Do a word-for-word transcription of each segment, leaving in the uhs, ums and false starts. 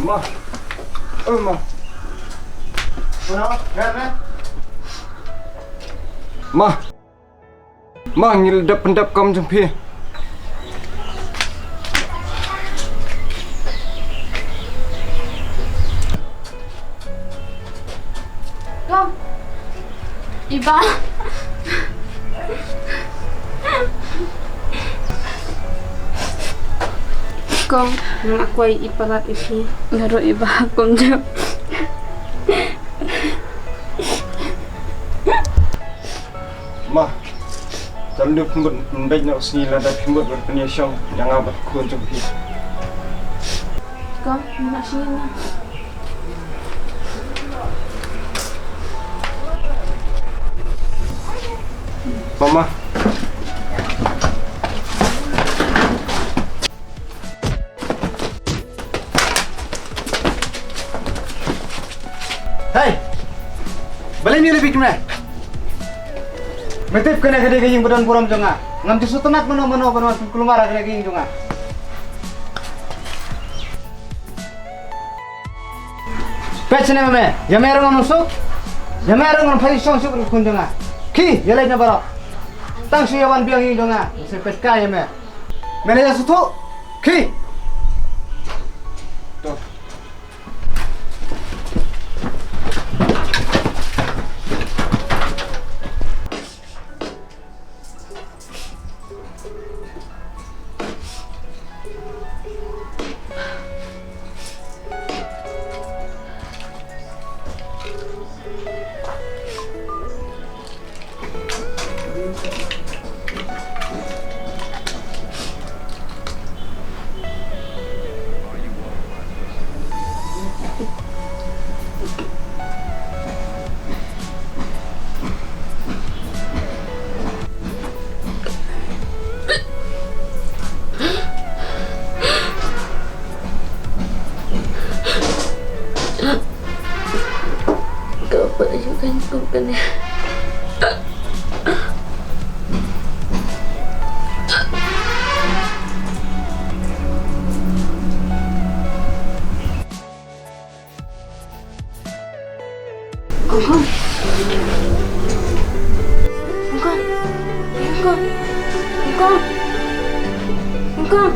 Ma. Oh, ma. Ma. Ma. Ma, ngi la dep pyndep kam jong phi. Kong. I Bah. Kong, nga la kwah ïa i palat ïa phi. Nga ruh i Bah, kumjuh. Ma, te lada phim bud, bud noh sngi lada phim bud ban pynïashong ïa nga bad khun jong phi. Kong, ma, sngewbha. Mama. Hei! Balei me la bieit kumne? Me tip kane ka dei ka ïing ba don burom jong nga. Ngam ju sngewtynnat mano mano ban wan pynkulmar ha kane ka ïing jong nga. Peit shane ma me, ïa me ruh ngam suk, ïa me ruh ngam pynshong suk ruh khun jong nga. Khie, ïa leit na baroh. Tang shu ïa wan biang ïing jong nga, sa peit kai ïa me. Me la ïa sngewthuh, khie. To. Ka ba yu kan kum kane. Kong, kong. Kong, kong. Kong, kong. Kong, kong.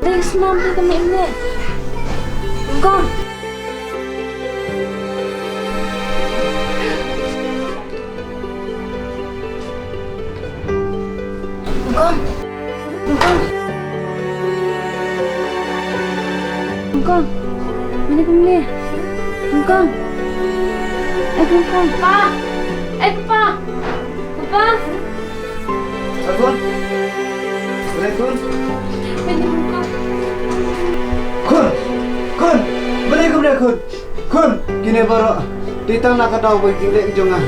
Dei snam dei ka mih mih. Kong. Kong. Kong. Kong. Mane kumne? Kong. Ai Kong. Pa. Ai pa. Pa. Khun. Balei khun? Khun. Khun. Balei kumne khun? Khun. Kine baroh dei tang na ka daw ba ki leh ki jong nga.